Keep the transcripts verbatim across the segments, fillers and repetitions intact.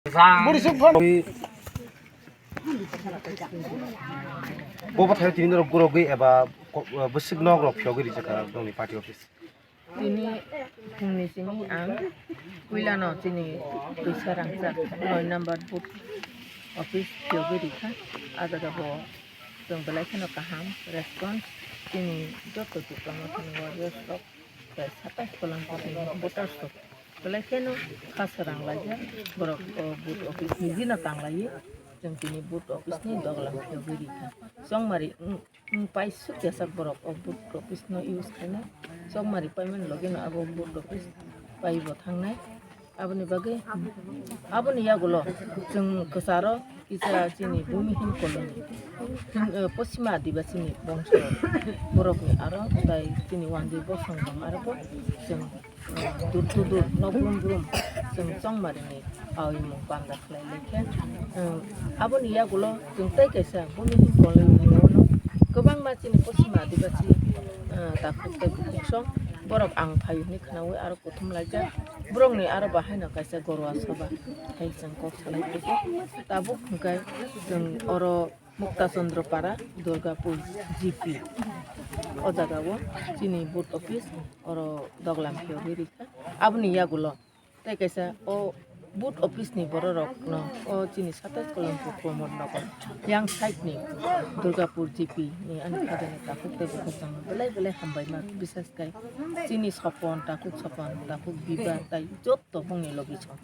Buri suk phone. Bo bathai tini norok gurogwi eba ko-, bwswk nok rok phiyogwi rijak kha nokni party office. Tini phungni simi ang puilano chini Twisa Rangchak noi number booth office phiyogwi rikha. A jaga bo chwng belai kheno kaham response chini joto Tipra Mothani warriors rok tei satais Kolomkotni voters rok belai kheno kha swrang laijak. Borok o booth office ni bini tang laiwi chwng tini booth office ni doglam phiyogwi rikha. Chongmari wng, wng paisuk yasak borok o booth office no use khainai. Chongmari paimani logi no abo booth office pai bo thangnai. Aboni bagwi, aboni yagulo chwng kwcharo kisa chini Bhumihim Colony, eh, Poschima Adibasini bongso borokni aro tei chini Wangwi bosong tong aro bo chwng, eh, dur dur dur nok brum brum chwng chongmarini awi mung panda khlai lai khe, eh, aboni yagulo chwng tei kaisa Bhumihim Colony ni uano kwbangma chini Poschima Adibasi, eh, takhuk tei bukhuk song borok ang phaio hinwi khwnawi aro kuthum laijak. Borokni aro bahaino kaisa Gorwa Sabha hai chwng kok salai phaibo. Tabuk hwnkhe chwng oro Mukta Chandra Para, Durgapur G P. O jagao chini booth office oro doglam phiyogwi rikha. Aboni yagulo tei kaisa o booth office ni borok rokno o chini satais Kolomkot Pramod Nagar yang side ni Durgapur G P ni ani khajani takhuk tei bukhuk chwngno belai belai hambaima bisas khai chini Sopon, takhuk Sopon, takhuk Biba tei jotto bongni logi song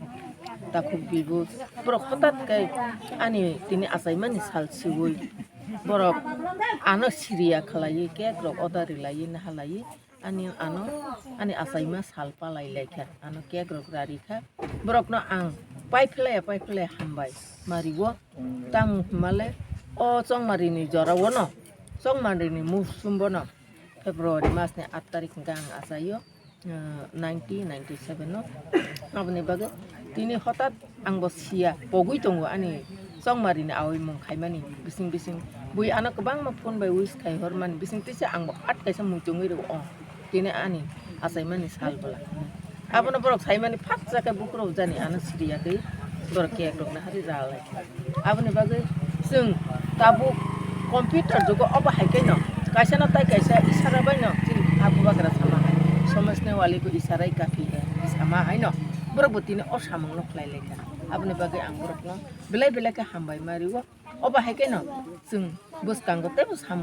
takhuk Bibu borok hwtat khai ani tini achaimani sal siwi borok ano siriya khlaiwi cake rok order rilaiwi nahalaiwi ani ano ani achaima sal palai laikha ano cake rok rarikha borokno ang paiphlaiya paiphlaiya hambai mario tamo hwnmale o chongmarini jorao no chongmarini musumbono February masni aat tarik hwnkhe ang achaio, eh, nineteen ninety-seven no. Aboni bagwi tini hwtat ang bo siya pogwi tongo ani chongmarini awi mung khaimani bising bising. Bui ano kwbangma phone bai wish khai hormani bising tisa ang bo at kaisa muchungwi rw o. Tini ani achaimani sal bwla. Abono borok saimani phak chakhe bukurok jani ano siriyagwi borok cake rokno hari ralai. Aboni bagwi chwng tabuk computer jugo obo hai khe no kaisa no tai kaisa isara bai no chini abu bagra sama hai somajne wali ko isara hi kafi hai sama hai no borok bo tini o samung no khlai lai kha. Aboni bagwi ang borok no belai belai khe hambai ma rio obo hai khe no chwng bwskango teibo samung